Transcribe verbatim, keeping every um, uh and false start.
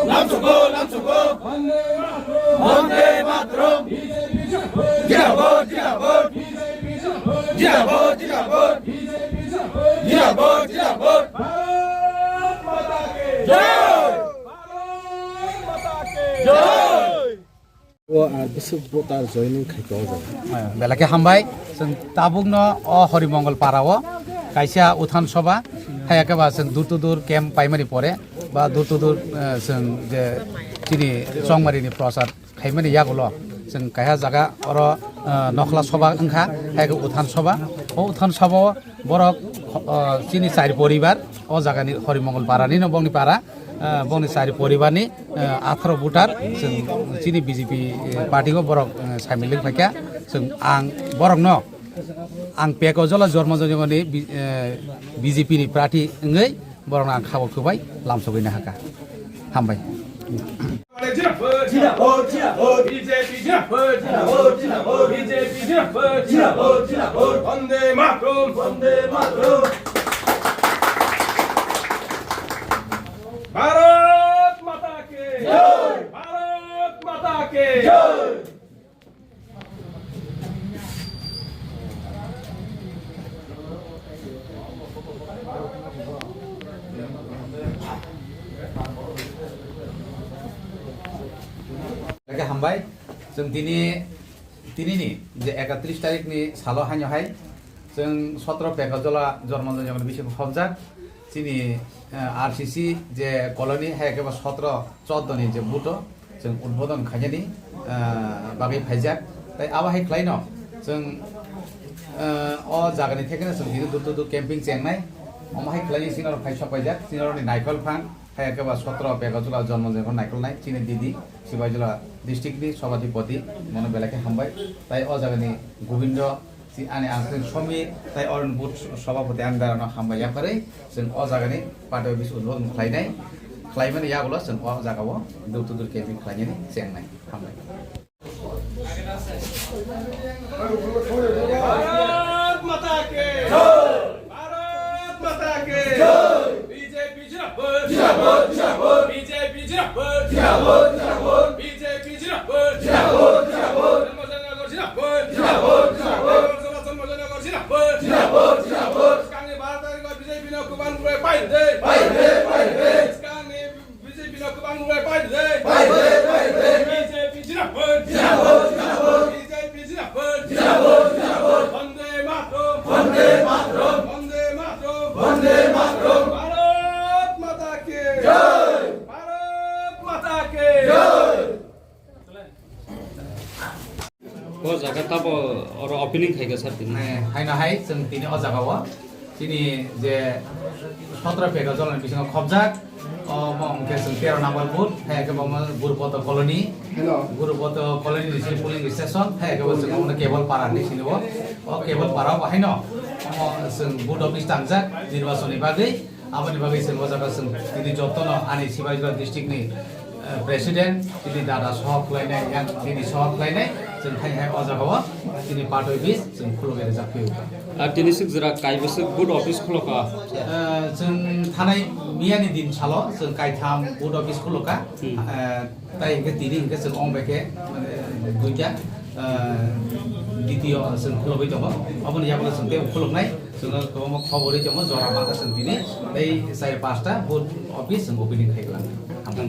Lamsogo, lamsogo. Bande Mataram. Jindabad, jindabad. Jindabad, jindabad. Jindabad, jindabad. Bharat Mata ki jai. Bharat Mata ki jai. O, ah, bwswk voter joining khaikha o jaga. Belai khe hambai, chwng tabukno o Horimongol Para o kaisa uthan soba, haiya khe ba chwng door to door camp paimani pore, ba door to door, eh, chwng je chini chongmari ni prochar khaimani yagulo, chwng kaisa jaga oro, eh, nokhla soba wngkha, haiya khe uthan soba, o uthan soba o borok, eh, chini chari poribar o jaga ni Horimongol Para ni no bongni para, eh, bongni chari poribar ni, eh, atharo voter, chwng chini B J P, eh, party o borok, eh, samil wng phaikha, chwng ang borok no, ang Peko Jola Jormo Jonjongoni B-, eh, B J P ni prarthi wngwi borok no ang khabo kwbai lamsogwi nahakha. Hambai. Jindabad, jindabad. B J P jindabad. Jindabad, jindabad. B J P jindabad. Jindabad, jindabad. Bande Mataram. Bande Mataram. Bharat Mata ki jai. Bharat Mata ki jai. Belai khe hambai, chwng tini, tini ni je ekatris tarik ni salo haino hai, chwng sotro Pekajola Jormo Jonjongoni bisingo khobjak, chini, eh, R C C je colony, hai khe bo sotro chordo ni je buto, chwng udbodon khainani, eh, bagwi phaijak. Tai abo hai khlaino chwng, eh, o jagani thekeno chwng tini door to door camping chengnai. Omo hai khlaini sini rok phai sok paijak, sini rokni naikhol phang, hai khe bo sotro Pekajola Jormo Jonjongoni naikhol nai, chini didi, Sibaijala district ni Sobhatipati, mono belai khe hambai. Tai o jagani Gobindo, si ani ang Somir, tai oroni booth Sobhapati ang berano hambai yapharwi, chwng o jagani party office udbodon khlainai, khlaimani yagulo chwng o jagao door to door camping khlainani chengnai. Hambai. Bharat माता की जय। भारत माता की जय। बीजेपी जिंदाबाद। जिंदाबाद, जिंदाबाद। बीजेपी जिंदाबाद। जिंदाबाद, जिंदाबाद। बीजेपी जिंदाबाद। जिंदाबाद, जिंदाबाद। जन्म जयनगर जिंदाबाद। जिंदाबाद, जिंदाबाद। जन्म जयनगर जिंदाबाद। जिंदाबाद, जिंदाबाद। सिगांनि भारत हादरखौ बीजेपी नो गोबां रुपे पाइ दे। पाइ दे, पाइ दे। सिगांनि बीजेपी नो गोबां रुपे पाइ दे। पाइ दे, पाइ दे। बीजेपी जिंदाबाद। जिंदाबाद, जिंदाबाद। बीजेपी जिंदाबाद। जिंदाबाद, जिंदाबाद। वंदे मातरम। वंदे मातरम। वंदे मातरम। वंदे मातरम। भारत माता की जय। भारत माता की जय। O jaga tabo oro opening khaikha sir tini. Hai, haino hai chwng tini o jagao chini je sotro Pekajola ni bisingo khobjak, omo hwnkhe chwng tero number booth, hai khe bo Gurupoto colony, Gurupoto colony ni sini polling station, hai khe bo chwng omo Kebol Para hinwi sini o, o Kebol Para o haino omo chwng booth office tangjak nirbachon ni bagwi. Aboni bagwi chwng o jaga chwng tini jotono ani Sibaijala district ni, eh, president, tini dada sohor khlainai, yang tini sohor khlainai, chwng hai hai o jaga o tini party office chwng khulugwi rijak phio. Ar tini swk jora kaibwswk booth office khulokha? Eh, chwng thanai miyani din salo chwng kaitham booth office khulokha. Hmm. Eh, Tai hwnkhe tini hwnkhe chwng ong bai khe, mane, duita, ah, D T O chwng khulogwi tongo. Aboni yagulo chwng teibo khuloknai, chwngno kwbangma khobor ri tongo, jora mankha chwng tini tei chai pasta booth office chwng opening khai glak. Hambai.